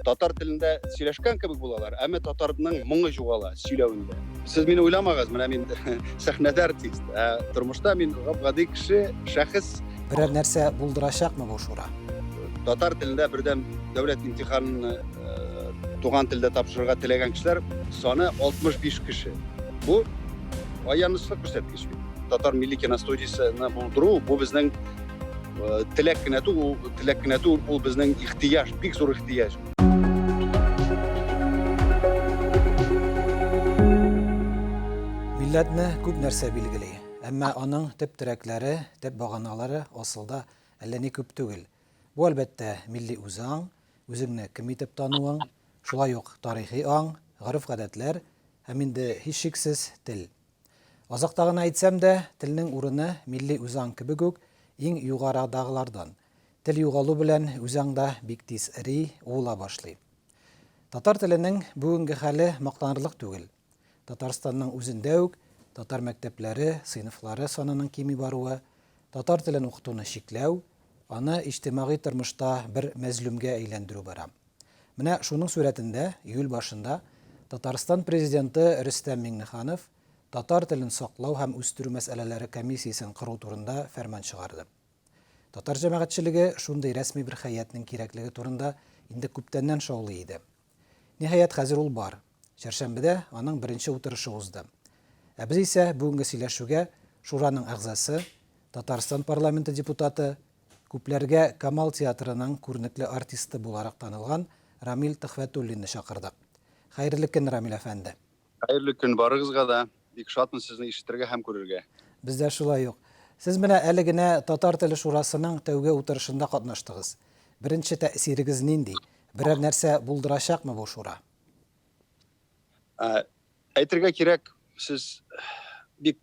Татар телендә сөйләшкән кебек булалар, әмма татарның моңы югала сөйләвендә. Сез мине уйламагыз, менә мин сәхнәдә артист, ә тормышта мин гап-гади кеше, шәхес. Берәр нәрсә булдырачакмы бу шура? Татар телендә бердәм дәүләт имтиханын туган телдә тапшырырга теләгән кешеләр саны 65 кеше. Бу аянычлы күрсәткеч бит. Татар милли киностудиясен булдыру бу безнең теләк кенә түгел, ул теләк кенә түгел, ул безнең ихтыяҗ, бик зур ихтыяҗ. Милләтне күп нәрсә билгели, әмма аның төп терәкләре, төп баганалары асылда әллә ни күп түгел. Бу, әлбәттә, милли үзаң, үзеңне кем итеп тануың, шулай ук тарихи аң, гореф-гадәтләр һәм инде, һичшиксез, тел. Азакта гына әйтсәм дә, телнең урыны, милли үзаң кебек үк, иң югарыдагылардан. Тел югалу белән үзаң да бик тиз эри, уыла башлый. Татар теленең бүгенге хәле мактанырлык түгел. Татарстанның үзендә үк татар мәктәпләре, сыйныфлары санының кими баруы, татар телен укытуны чикләү, аны иҗтимагый тормышта бер мәзлүмгә әйләндерү бара. Менә шуның сурәтендә июль башында Татарстан Президенты Рөстәм Миңнеханов татар телен саклау һәм үстерү мәсьәләләре комиссиясен кору турында фәрман чыгарды. Татар җәмәгатьчелеге шундый рәсми бер хәятнең кирәклеге турында инде күптәннән шаулый иде. Ниһаять, хәзер ул бар. Чәршәмбедә аның беренче утырышы узды. Ә без исә бүгенге сөйләшүгә Шураның әгъзасы, Татарстан парламенты депутаты, Күпләргә Камал театрының күренекле артисты буларак танылган Рамил Төхвәтуллинны чакырдык. Хәерле көн, Рамил әфәнде! Хәерле көн барыгызга да! Бик шатмын сезне ишетергә һәм күрергә. Без дә шулай ук. Сез менә әле генә Татар теле шурасының тәүге утырышында катнаштыгыз. Беренче тәэсирегез нинди? Берәр нәрсә булдырачакмы бу шура? Әйтергә кирәк, сез бик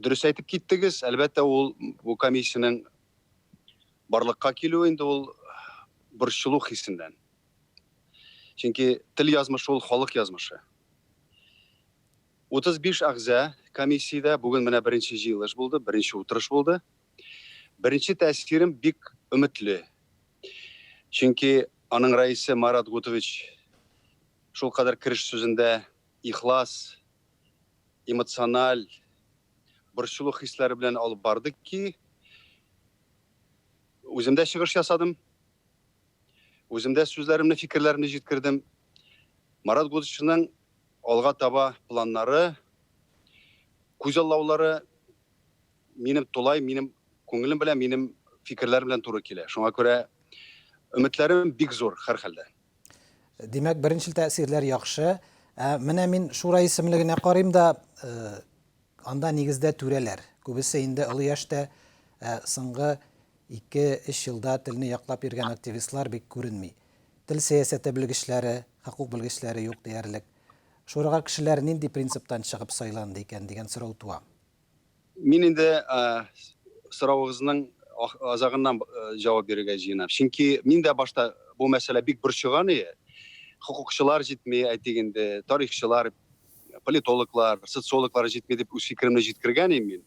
Дөрес әйтеп киттегез. Әлбәттә, ул бу комиссиянең барлыкка килүе инде ул борчылу хисеннән. Чөнки тел язмышы ул халык язмышы. 35 әгъза комиссиядә бүген менә беренче җыелыш булды, беренче утырыш булды. Беренче тәэсирем бик өметле. Чөнки аның рәисе Марат Гутович шулкадәр кереш сүзендә ихлас, эмоциональ борчылу хисләре белән алып бардык ки, үзем дә чыгыш ясадым. Үзем дә сүзләремне, фикерләремне җиткердем. Марат Гудовичның алга таба планнары, күзаллаулары минем тулай, минем күңелем белән, минем фикерләрем белән туры килә. Шуңа күрә өметләрем бик зур һәрхәлдә. Димәк, беренчел тәэсирләр яхшы. Ә менә мин Шура исемлегенә карыйм да, э, анда нигездә түрәләр. Күбесе инде олы яшьтә, ә соңгы 2-3 елда телне яклап йөргән активистлар бик күренми. Тел сәясәте белгечләре, хокук белгечләре юк диярлек. Шурага кешеләр нинди принциптан чыгып сайланды икән дигән сорау туа. Мин инде соравыгызның азагыннан җавап бирергә җыенам. Чөнки мин дә башта бу мәсьәлә бик борчыган иде. Хокукчылар җитми, әйтик инде, тарихчылар, политологлар, социологлар җитми дип үз фикеремне җиткергән идем мин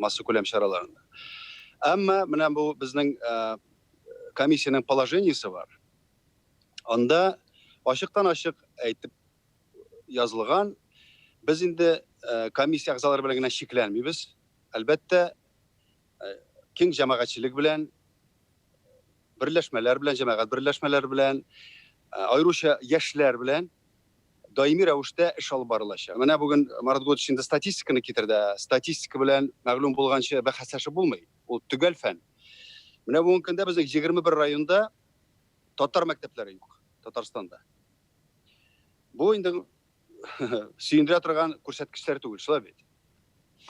массакүләм чараларында. Әмма менә бу безнең комиссиянең положениесе бар. Анда ачыктан-ачык әйтеп язылган. Без инде комиссия әгъзалары белән генә чикләнмибез. Әлбәттә, киң җәмәгатьчелек белән, берләшмәләр белән, җәмәгать берләшмәләре белән, аеруча яшьләр белән даими рәвештә эш алып барылачак. Менә бүген Марат Готович инде статистиканы китерде. Статистика белән мәгълүм булганчы бәхәсләшеп булмый. Ул төгәл фән. Менә бүгенге көндә безнең 21 районда татар мәктәпләре юк Татарстанда. Бу инде сөендерә торган күрсәткечләр түгел, шулай бит.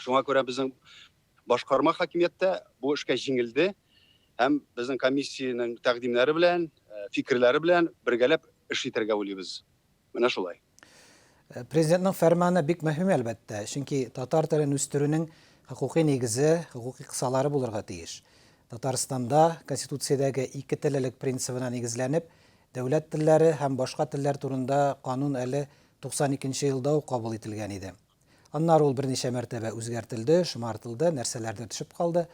Шуңа күрә безнең башкарма хакимияттә бу эшкә җиңелде һәм безнең комиссиянең тәкъдимнәре белән, э, фикерләре белән бергәләп эш итәргә уйлыйбыз. Менә шулай. Э, президентның фәрманы бик мөһим әлбәттә, чөнки татар телен үстерүнең хокукый нигезе, хокукый кысалары булырга тиеш. Татарстанда Конституциядәге ике теллелек принцибына нигезләнеп, Дәүләт телләре һәм башка телләр турында канун әле 92 нче елда ук кабул ителгән иде. Аннары ул берничә мәртәбә үзгәртелде, шомартылды, нәрсәләрдер төшеп калды.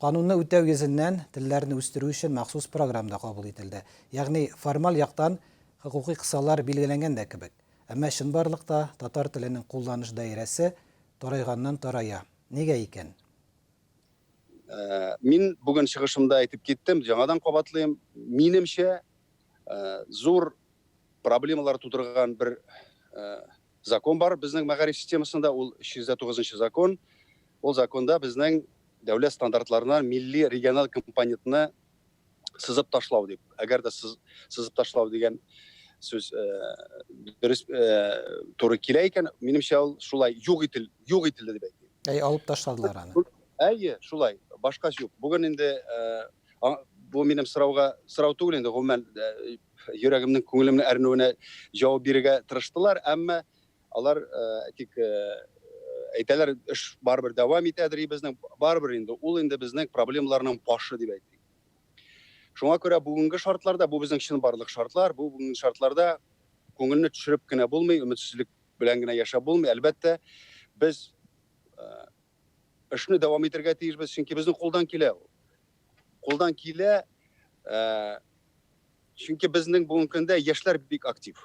Канунны үтәү йөзеннән телләрне үстерү өчен махсус програм да кабул ителде. Ягъни формаль яктан хокукый кысалар билгеләнгән дә кебек. Әмма чынбарлыкта татар теленең кулланыш даирәсе тарайганнан тарая. Нигә икән? Мин бүген чыгышымда әйтеп киттем, яңадан кабатлыйм. Минемчә, зур проблемалар тудырган бер закон бар безнең мәгариф системасында, ул 309 нчы закон. Ул законда безнең дәүләт стандартларына милли региональ компонентны сызып ташлау дип. Әгәр дә сызып ташлау дигән сүз дөрес туры килә икән, минемчә ул шулай юк ител, юк ителде дип әйтим. Әй, алып ташладылар аны. Әйе, шулай. Башка юк. Бүген инде бу минем сорауга сорау түгел инде, гомумән йөрәгемнең, күңелемнең әрнүенә җавап бирергә тырыштылар, әмма алар тик әйтәләр, эш барыбер дәвам итәдер безнең, барыбер инде ул инде безнең проблемаларның башы дип әйтик. Шуңа күрә бүгенге шартларда, бу безнең чынбарлык шартлар, бу бүгенге шартларда күңелне төшереп кенә булмый, өметсезлек белән генә яшәп булмый. Әлбәттә, без эшне дәвам итәргә тиешбез, чөнки безнең кулдан килә ул. Кулдан килә, чөнки безнең бүгенге көндә яшьләр бик актив.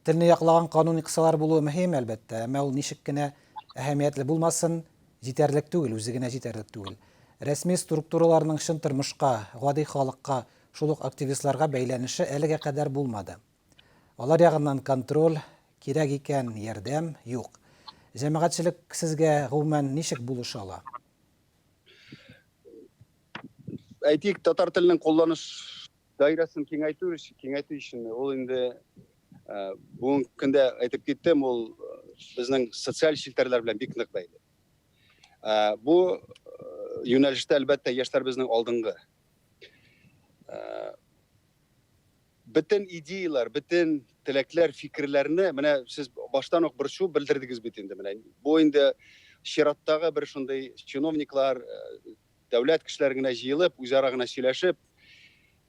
Телне яклаган кануни кысалар булуы мөһим, әлбәттә, әмма ул ничек кенә әһәмиятле булмасын, җитәрлек түгел, үзе генә җитәрлек түгел. Рәсми структураларның чын тормышка, гади халыкка, шул ук активистларга бәйләнеше әлегә кадәр булмады. Алар ягыннан контроль, кирәк икән, ярдәм юк. Җәмәгатьчелек сезгә, гомумән, ничек булыша ала? Әйтик, татар теленең кулланыш даирәсен киңәйтү өчен, киңәйтү өчен ул инде бүгенге көндә әйтеп киттем, ул безнең социаль челтәрләр белән бик нык бәйле. Бу юнәлештә әлбәттә яшьләр безнең алдынгы. Бөтен идеяләр, бөтен теләкләр, фикерләрне менә сез баштан ук борчу белдердегез бит инде менә. Бу инде чираттагы бер шундый чиновниклар, дәүләт кешеләре генә җыелып, үзара гына сөйләшеп,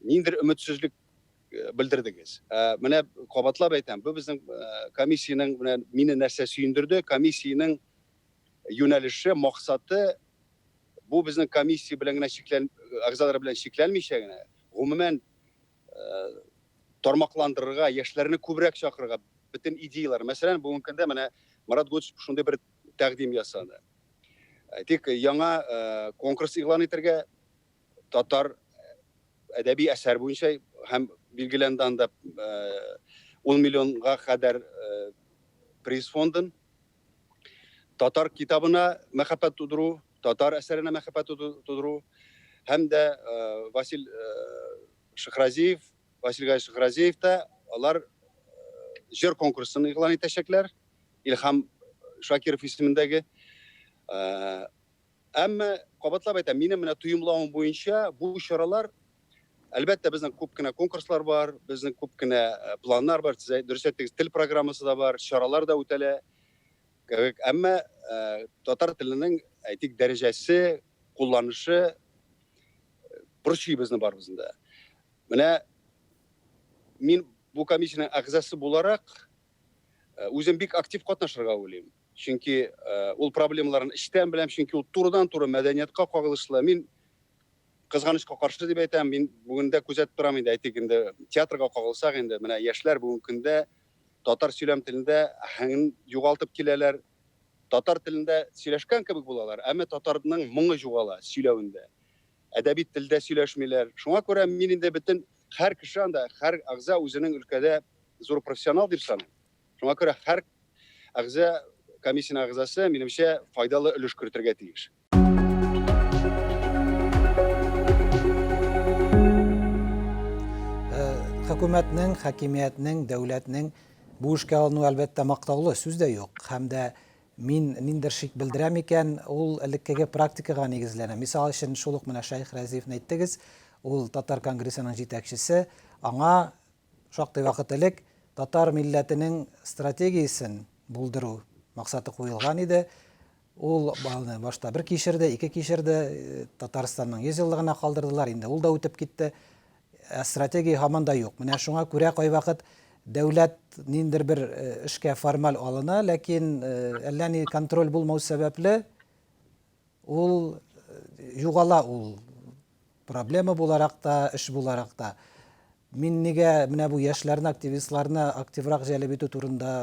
ниндидер өметсезлек э, белдердегез. Ә, менә кабатлап әйтәм, бу безнең э, комиссиянең менә мине нәрсә сөендерде, комиссиянең юнәлеше, максаты бу безнең комиссия белән генә чиклән, әгъзалары белән чикләнмичә генә, гомумән э, тармакландырырга, яшьләрне күбрәк чакырырга, бөтен идеяләр. Мәсәлән, бүгенге көндә менә Марат Гудшев шундый бер тәкъдим ясады. Әйтик, яңа конкурс игълан итәргә татар әдәби әсәр буенча һәм билгеләнде анда 10 миллионга кадәр приз фондын татар китабына мәхәббәт тудыру, татар әсәренә мәхәббәт тудыру һәм дә Васил Шихразиев, Васил Гай Шихразиев та алар җыр конкурсын игълан итәчәкләр. Илһам Шакиров исемендәге. Э, әмма кабатлап әйтәм, минем менә тоемлавым буенча бу чаралар әлбәттә безнең күп кенә конкурслар бар, безнең күп кенә э, планнар бар, сез дөрес әйттегез, тел программасы да бар, чаралар да үтәлә. Әмма э, татар теленең әйтик дәрәҗәсе, кулланышы борчый безне барыбызны да. Менә мин бу комиссиянең әгъзасы буларак Э, үзем бик актив катнашырга уйлыйм. Чөнки э, ул проблемаларын эчтән беләм, чөнки ул турыдан-туры мәдәниятка кагылышлы. Мин кызганычка каршы дип әйтәм, мин бүген дә күзәтеп торам инде, әйтик инде, театрга кагылсак инде, менә яшьләр бүгенге көндә татар сөйләм телендә аһәңен югалтып киләләр. Татар телендә сөйләшкән кебек булалар, әмма татарның моңы югала сөйләвендә. Әдәби телдә сөйләшмиләр. Шуңа күрә мин инде бөтен һәр кеше анда, һәр әгъза үзенең өлкәдә зур профессионал дип саныйм. Шуңа күрә һәр әгъза, комиссиянең әгъзасы, минемчә, файдалы өлеш кертергә тиеш. Э, хөкүмәтнең, хакимиятнең, дәүләтнең бу эшкә алынуы, әлбәттә, мактаулы, сүз дә юк. Һәм дә мин ниндер шик белдерәм икән, ул элеккеге практикага нигезләнә. Мисал өчен, шул ук менә Шәех Рәзиевне әйттегез, ул Татар конгрессының җитәкчесе, аңа Шактый вакыт элек татар милләтенең стратегиясен булдыру максаты куелган иде. Ул аны башта бер кичерде, ике кичерде, Татарстанның 100 еллыгына калдырдылар, инде ул да үтеп китте. Ә стратегия һаман да юк. Менә шуңа күрә кайвакыт дәүләт ниндер бер эшкә формаль алына, ләкин әллә ни контроль булмау сәбәпле, ул югала ул проблема буларак та, эш буларак та. Мин нигә менә бу яшьләрне, активистларны активрак җәлеп итү турында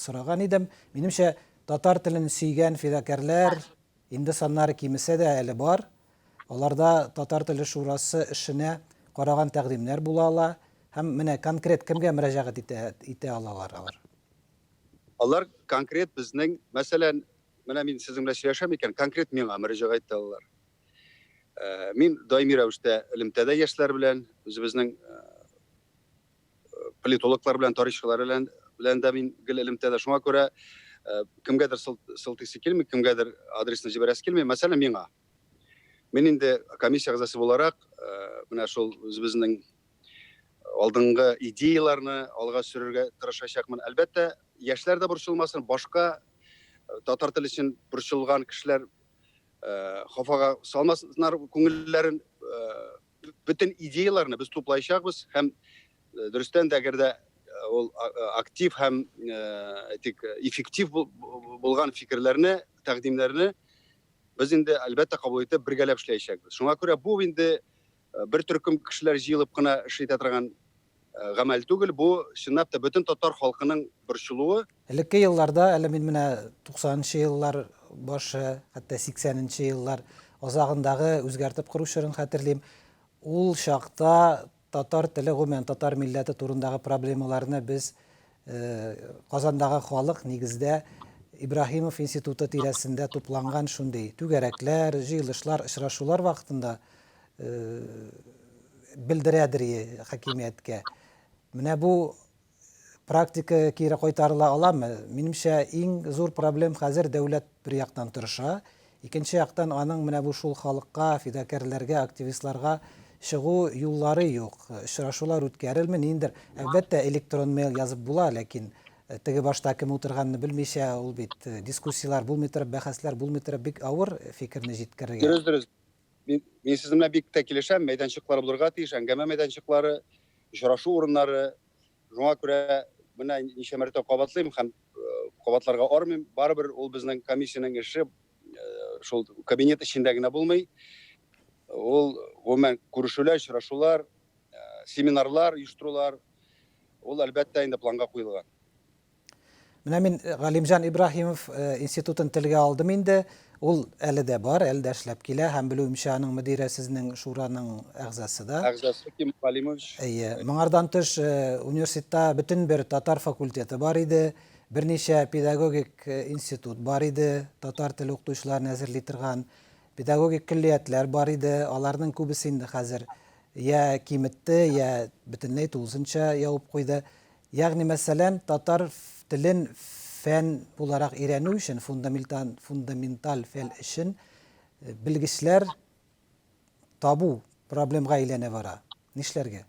сораган идем. Минемчә, татар телен сөйгән фидакярләр, инде саннары кимесә дә, әле бар. Аларда Татар теле шурасы эшенә караган тәкъдимнәр була ала. Һәм менә конкрет кемгә мөрәҗәгать итә, итә алалар алар? Алар конкрет безнең, мәсәлән, менә мин сезнең белән сөйләшәм икән, конкрет миңа мөрәҗәгать итә алалар. Мин даими рәвештә элемтәдә яшьләр белән, үзебезнең политологлар белән, тарихчылар белән белән дә мин гел элемтәдә. Шуңа күрә кемгәдер сылтыйсы килми, кемгәдер адресны җибәрәсе килми. Мәсәлән, миңа. Мин инде комиссия әгъзасы буларак, менә шул үзебезнең алдынгы идеяләрне алга сөрергә тырышачакмын. Әлбәттә, яшьләр дә борчылмасын, башка татар теле өчен борчылган кешеләр хафага салмасыннар күңелләрен. Бөтен идеяләрне без туплаячакбыз һәм дөрестән дә, әгәр дә ул актив һәм, әйтик, эффектив булган фикерләрне, тәкъдимнәрне без инде, әлбәттә, кабул итеп, бергәләп эшләячәкбез. Шуңа күрә бу инде бер төркем кешеләр җыелып кына эш итә торган гамәл түгел, бу чынлап та бөтен татар халкының борчылуы. Элекке елларда, әле мин менә 90 нчы еллар башы, хәтта 80 нче еллар азагындагы үзгәртеп кору чорын хәтерлим. Ул чакта татар теле, гомумән, татар милләте турындагы проблемаларны без, Казандагы халык нигездә Ибраһимов институты тирәсендә тупланган шундый түгәрәкләр, җыелышлар, очрашулар вакытында белдерәдер хакимияткә. Менә бу практика кире кайтарыла аламы? Минемчә, иң зур проблем хәзер дәүләт бер яктан тырыша, икенче яктан аның менә бу шул халыкка, фидакярләргә, активистларга чыгу юллары юк. Очрашулар үткәрелми, ниндидер, әлбәттә, электрон мейл язып була, ләкин теге башта кем утырганны белмичә, ул бит дискуссияләр булмый торып, бәхәсләр булмый торып бик авыр фикерне җиткерергә. Дөрес, дөрес. Мин, мин сезнең белән бик тә килешәм. Мәйданчыклар булырга тиеш, әңгәмә мәйданчыклары, очрашу урыннары. Шуңа күрә менә ничә мәртәбә кабатлыйм һәм кабатларга армыйм. Барыбер ул безнең комиссиянең эше шул кабинет эчендә генә булмый. Ул гомумән күрешүләр, очрашулар, семинарлар оештырулар, ул әлбәттә инде планга куелган. Менә мин Галимҗан Ибраһимов институтын телгә алдым инде. Ул әле дә бар, әле дә эшләп килә һәм белүемчә аның мөдире сезнең шураның әгъзасы да. Әгъзасы Ким Галимович. Әйе. Моңардан тыш университетта бөтен бер татар факультеты бар иде, берничә педагогик институт бар иде, татар теле укытучыларын әзерли торган педагогик көллиятләр бар иде. Аларның күбесе инде хәзер я киметте, я бөтенләй тулысынча ябып куйды. Ягъни мәсәлән, татар телен фән буларак өйрәнү өчен, фундаменталь, фундаменталь фән өчен белгечләр табу проблемга әйләнә бара. Нишләргә?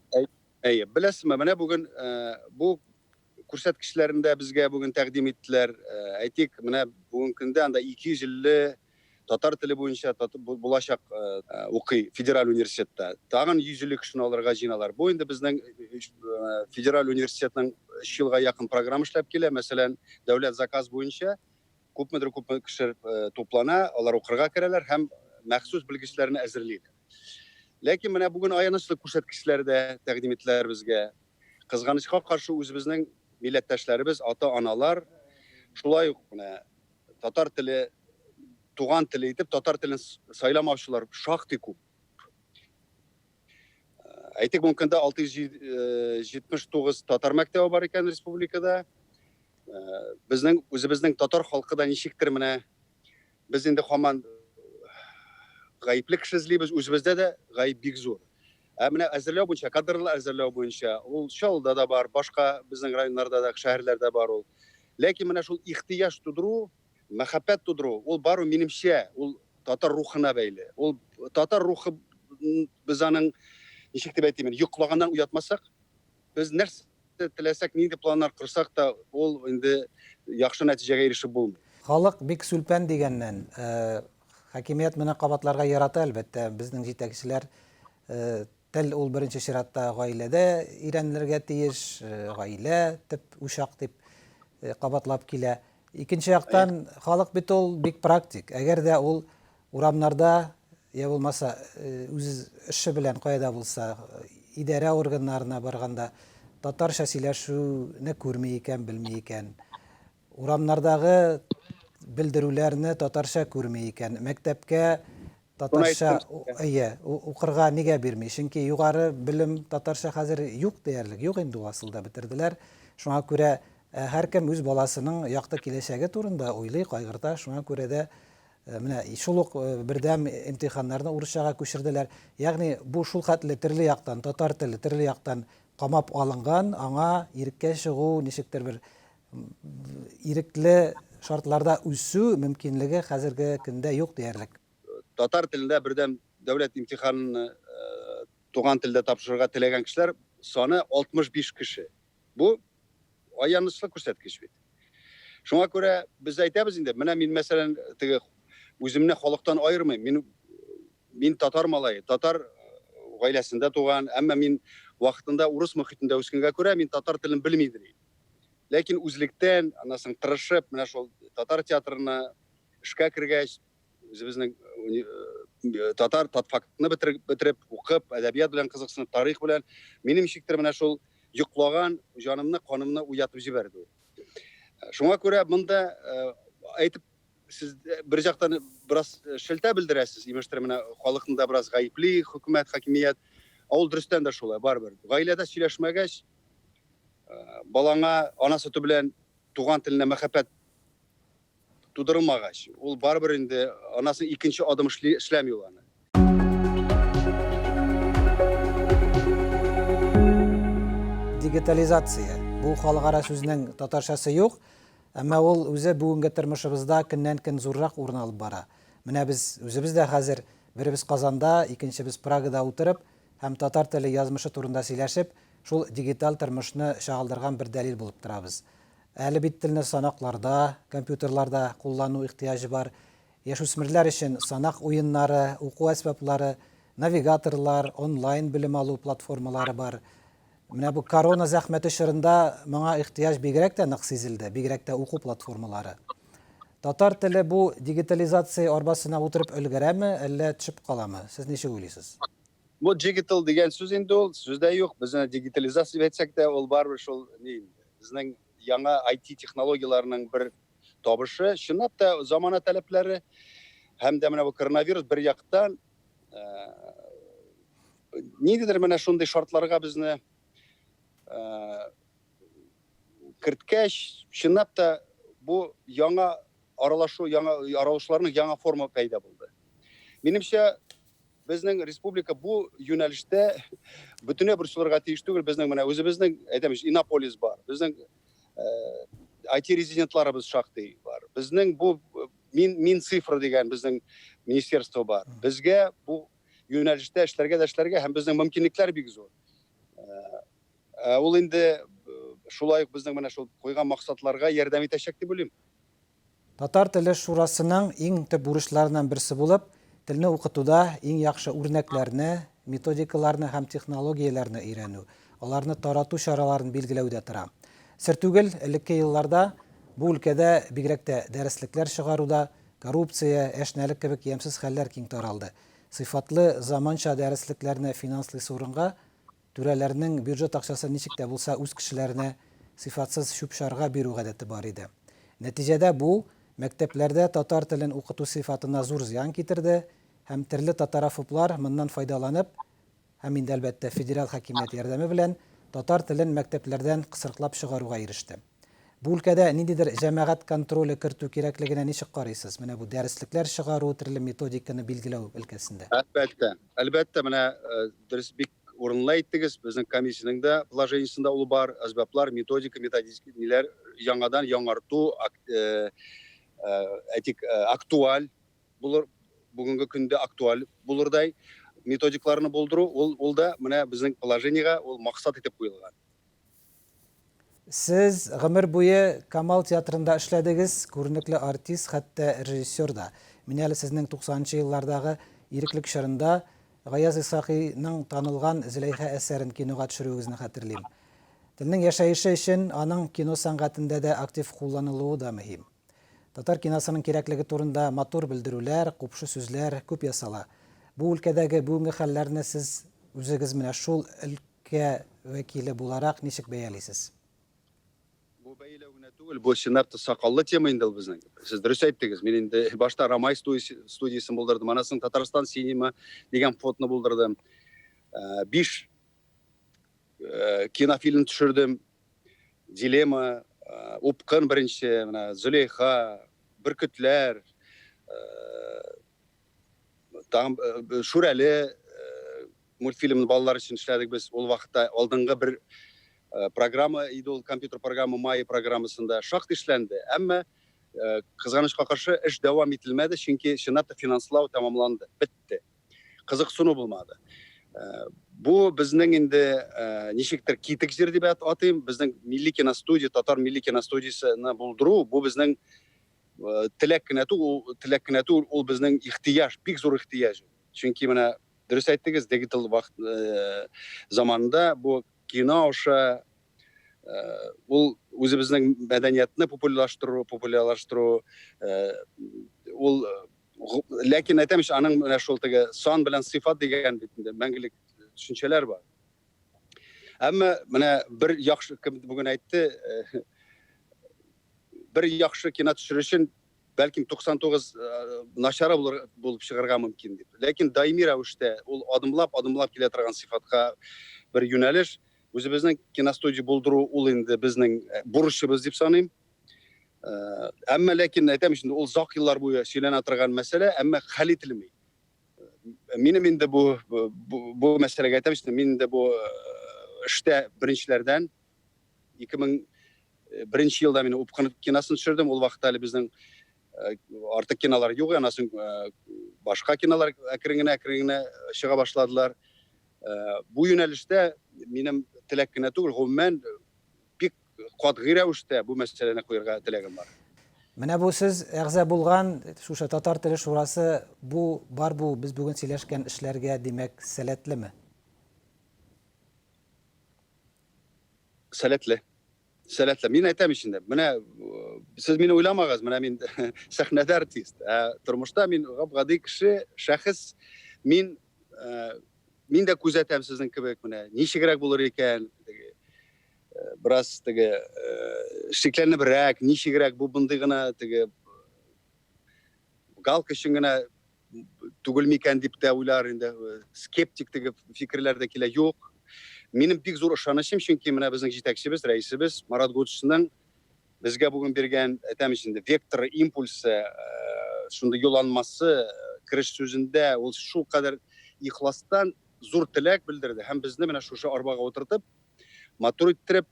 Әйе, беләсезме, менә бүген бу күрсәткечләрен дә безгә бүген тәкъдим иттеләр. Әйтик, менә бүгенге көндә анда 250 татар теле буенча булачак укый федераль университетта. Тагын 150 кешене алырга җыеналар. Бу инде безнең федераль университетның 3 елга якын программа эшләп килә. Мәсәлән, дәүләт заказ буенча күпмедер күпме кеше туплана, алар укырга керәләр һәм махсус белгечләрне әзерлиләр. Ләкин менә бүген аянычлы күрсәткечләр дә тәкъдим иттеләр безгә. Кызганычка каршы, үзебезнең милләттәшләребез, ата-аналар шулай ук менә татар теле туган теле итеп татар телен сайламаучылар шактый күп. Әйтик, бүгенге көндә 679 татар мәктәбе бар икән республикада. Безнең үзебезнең татар халкы да ничектер менә без инде һаман гаепле кеше эзлибез, үзебездә дә гаеп бик зур. Ә менә әзерләү буенча, кадрлар әзерләү буенча, ул Чаллыда да бар, башка безнең районнарда да, шәһәрләрдә бар ул. Ләкин менә шул ихтыяҗ тудыру, мәхәббәт тудыру, ул бару, минемчә, ул татар рухына бәйле. Ул татар рухы без аның, ничек дип әйтим, йоклаганнан уятмасак, без нәрсә теләсәк, нинди планнар корсак та, ул инде яхшы нәтиҗәгә ирешеп булмый. Халык бик сүлпән дигәннән, Хакимият моны кабатларга ярата, әлбәттә. Безнең җитәкчеләр тел ул беренче чиратта гаиләдә өйрәнелергә тиеш, гаилә төп учак дип кабатлап килә. Икенче яктан, халык бит ул бик практик. Әгәр дә ул урамнарда я булмаса үз эше белән кая да булса идарә органнарына барганда татарча сөйләшүне күрми икән, белми икән, урамнардагы белдерүләрне татарча күрми икән, мәктәпкә татарча, әйе, укырга нигә бирми? Чөнки югары белем татарча хәзер юк диярлек, юк инде ул асылда, бетерделәр. Шуңа күрә һәркем үз баласының якты киләчәге турында уйлый, кайгырта, шуңа күрә дә Менә шул ук бердәм имтиханнарны урысчага күчерделәр. Ягъни бу шул хәтле төрле яктан, татар теле төрле яктан камап алынган, аңа иреккә чыгу, ничектер бер ирекле шартларда үсү мөмкинлеге хәзерге көндә юк диярлек. Татар телендә бердәм дәүләт имтиханын туган телдә тапшырырга теләгән кешеләр саны 65 кеше. Бу аянычлы күрсәткеч бит. Шуңа күрә без әйтәбез инде, менә мин мәсәлән теге үземне халыктан аермыйм. Мин мин татар малае, татар гаиләсендә туган, әмма мин вакытында урыс мохитендә үскәнгә күрә мин татар телен белми идем. Ләкин үзлектән, аннан соң тырышып, менә шул татар театрына эшкә кергәч, үзебезнең татар татфакны бетереп, бетереп укып, әдәбият белән кызыксынып, тарих белән минем ничектер менә шул йоклаган җанымны, канымны уятып җибәрде ул. Шуңа күрә монда әйтеп сез бер жактан бераз шелтә белдерәсез, имештер менә халыкны да бераз гаепли хөкүмәт, хакимият. Ә ул дөрестән дә шулай, барыбер. Гаиләдә сөйләшмәгәч, балаңа ана сөте белән туган теленә мәхәббәт тудырылмагач, ул барыбер инде анасы икенче адым эшли, эшләми ул аны. Дигитализация. Бу халыкара сүзнең татарчасы юк, әмма ул үзе бүгенге тормышыбызда көннән-көн зуррак урын алып бара. Менә без үзебез дә хәзер беребез Казанда, икенчебез Прагада утырып һәм татар теле язмышы турында сөйләшеп, шул дигиталь тормышны чагылдырган бер дәлил булып торабыз. Әле бит телне санакларда, компьютерларда куллану ихтыяҗы бар. Яшүсмерләр өчен санак уеннары, уку әсбаплары, навигаторлар, онлайн белем алу платформалары бар. Менә бу корона зәхмәте чорында моңа ихтыяҗ бигрәк тә нык сизелде, бигрәк тә уку платформалары. Татар теле бу дигитализация арбасына утырып өлгерәме, әллә төшеп каламы? Сез ничек уйлыйсыз? Бу digital дигән сүз инде ул, сүз дә юк. Без аны дигитализация дип әйтсәк тә, ул барыбер шул ни инде. Безнең яңа IT технологияләренең бер табышы, чынлап та замана таләпләре һәм дә менә бу коронавирус бер яктан ниндидер менә шундый шартларга безне керткәч, чынлап та бу яңа аралашу, яңа аралашуларның яңа форма пәйда булды. Минемчә, Безнең республика бу юнәлештә бөтенләй борчылырга тиеш түгел. Безнең менә үзебезнең, әйтәм, Иннополис бар. Безнең IT резидентларыбыз шактый бар. Безнең бу мин мин цифра дигән безнең министерство бар. Безгә бу юнәлештә эшләргә дә эшләргә һәм безнең мөмкинлекләр бик зур. Ул инде шулай ук безнең менә шул куйган максатларга ярдәм итәчәк дип уйлыйм. Татар теле шурасының иң төп бурычларыннан берсе булып, телне укытуда иң яхшы үрнәкләрне, методикаларны һәм технологияләрне өйрәнү, аларны тарату чараларын билгеләү дә тора. Сер түгел, элекке елларда бу өлкәдә, бигрәк тә дәреслекләр чыгаруда, коррупция, әшнәлек кебек ямьсез хәлләр киң таралды. Сыйфатлы, заманча дәреслекләрне финанслыйсы урынга, Түрәләрнең бюджет акчасын ничек тә булса үз кешеләренә сыйфатсыз чүп-чарга бирү гадәте бар иде. Нәтиҗәдә бу, мәктәпләрдә татар телен укыту сыйфатына зур зыян китерде һәм терле татарофоблар моннан файдаланып, һәм инде, әлбәттә, федераль хакимият ярдәме белән, татар телен мәктәпләрдән кысрыклап чыгаруга иреште. Бу өлкәдә ниндидер җәмәгать контроле кертү кирәклегенә ничек карыйсыз? Менә бу дәреслекләр чыгару, төрле методиканы билгеләү өлкәсендә. Әлбәттә. Әлбәттә, менә дөрес бик урынлы әйттегез. Безнең комиссиянең дә положениесендә ул бар. Әсбаплар, методика, методический ниләр яңадан яңарту, әйтик, актуаль булыр, бүгенге көндә актуаль булырдай методикларны булдыру, ул, ул да менә безнең положениегә ул максат итеп куелган. Сез гомер буе Камал театрында эшләдегез, күренекле артист, хәтта режиссер да. Мин әле сезнең 90 нчы еллардагы иреклек чорында Гаяз Исхакыйның танылган Зөләйха әсәрен кинога төшерүегезне хәтерлим. Телнең яшәеше өчен аның кино сәнгатендә дә актив кулланылуы да мөһим. Татар киносының кирәклеге турында матур белдерүләр, купшы сүзләр күп ясала. Бу өлкәдәге бүгенге хәлләрне сез үзегез менә шул өлкә вәкиле буларак ничек бәялисез? Бу бәяләү генә түгел, бу чынлап та сакаллы тема инде ул безнең. Сез дөрес әйттегез. Мин инде башта Рамай студиясен булдырдым, аннан соң Татарстан синема дигән фондны булдырдым. 5 кинофильм төшердем. Дилемма, Упкын беренче, менә Зөләйха, Бөркетләр, тагын Шүрәле мультфильмны балалар өчен эшләдек без. Ул вакытта алдынгы бер программа иде ул, компьютер программа Майя программасында шактый эшләнде. Әмма кызганычка каршы эш дәвам ителмәде, чөнки чынлап та финанслау тәмамланды, бетте. Кызыксыну булмады. Бу безнең инде ничектер китек җир дип атыйм, безнең милли киностудия, татар милли киностудиясен булдыру, бу безнең теләк кенә түгел, ул теләк кенә түгел, ул безнең ихтыяҗ, бик зур ихтыяҗ. Чөнки менә дөрес әйттегез, дигитал вакыт заманында бу кино аша ул үзебезнең мәдәниятне популярлаштыру, популярлаштыру, ул ләкин әйтәм ич, аның менә шул теге сан белән сыйфат дигән бит инде мәңгелек төшенчәләр бар. Әмма менә бер яхшы кем бүген әйтте, бер яхшы кино төшерү өчен бәлкем 99 начары булыр, булып чыгарга мөмкин дип. Ләкин даими рәвештә ул адымлап адымлап килә торган сыйфатка бер юнәлеш. Үзебезнең киностудия булдыру ул инде безнең бурычыбыз дип саныйм. Әмма ләкин әйтәм инде, ул озак еллар буе сөйләнә торган мәсьәлә, әмма хәл ителми. Минем инде бу бу, бу мәсьәләгә әйтәм инде, мин инде бу эштә беренчеләрдән 2001 елда мин Упкын киносын төшердем. Ул вакытта әле безнең артык кинолар юк, аннан соң башка кинолар әкрен генә әкрен генә чыга башладылар. Бу юнәлештә минем теләк кенә түгел, гомумән бик катгый рәвештә бу мәсьәләне куярга теләгем бар. Менә бу сез әгъза булган шушы татар теле шурасы бу бар бу без бүген сөйләшкән эшләргә, димәк, сәләтлеме? Сәләтле. Сәләтле. Мин әйтәм ич инде, менә сез мине уйламагыз, менә мин сәхнәдә артист, ә тормышта мин гап-гади кеше, шәхес. Мин мин дә күзәтәм сезнең кебек, менә ничегрәк булыр икән, теге бераз теге шикләнебрәк, ничегрәк бу мондый гына теге галка өчен генә түгел микән дип тә уйлар инде, скептик теге фикерләр дә килә. Юк. Минем бик зур ышанычым, чөнки менә безнең җитәкчебез, рәисебез Марат Гутшинның безгә бүген биргән, әйтәм ич инде, векторы, импульсы, шундый юлланмасы, кереш сүзендә ул шул кадәр ихластан зур теләк белдерде һәм безне менә шушы арбага утыртып, матур иттереп,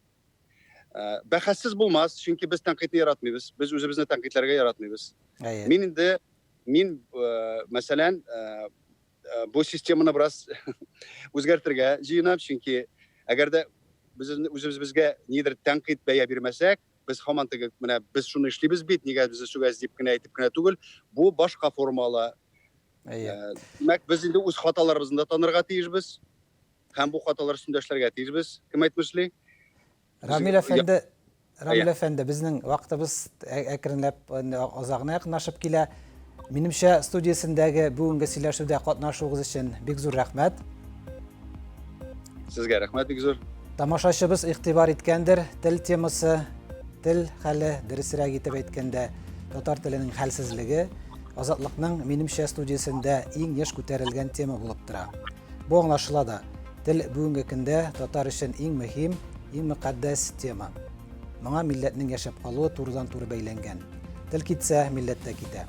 бәхәссез булмас, чөнки без тәнкыйтьне яратмыйбыз, без үзебезне тәнкыйтьләргә яратмыйбыз. Мин инде, мин, мәсәлән, бу системаны бераз үзгәртергә җыенам, чөнки әгәр дә без үзебезгә нидер тәнкыйть бәя бирмәсәк, без һаман теге менә без шуны эшлибез бит, нигә безне сүгәсез дип кенә әйтеп кенә түгел, бу башка форма ала. Әйе. Димәк, без инде үз хаталарыбызны да танырга тиешбез һәм бу хаталар өстендә эшләргә тиешбез, кем әйтмешли. Рамил әфәнде, Рамил әфәнде, безнең вакытыбыз әкренләп азагына якынлашып килә. Минемчә, студиясендәге бүгенге сөйләшүдә катнашуыгыз өчен бик зур рәхмәт. Сезгә рәхмәт бик зур. Тамашачыбыз игътибар иткәндер, тел темасы, тел хәле, дөресрәк итеп әйткәндә, татар теленең хәлсезлеге Азатлыкның Минемчә студиясендә иң еш күтәрелгән тема булып тора. Бу аңлашыла да. Тел бүгенге көндә татар өчен иң мөһим, иң мөкатдәс тема. Моңа милләтнең яшәп калуы турыдан-туры бәйләнгән. Тел китсә, милләт тә китә.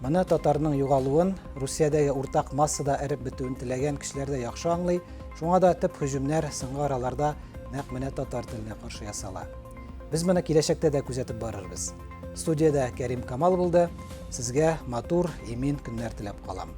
Моны татарның югалуын, Русиядәге уртак массада эреп бетүен теләгән кешеләр дә яхшы аңлый, шуңа да төп һөҗүмнәр соңгы араларда нәкъ менә татар теленә каршы ясала. Без моны киләчәктә дә күзәтеп барырбыз. Студиядә Кәрим Камал булды. Сезгә матур, имин көннәр теләп калам.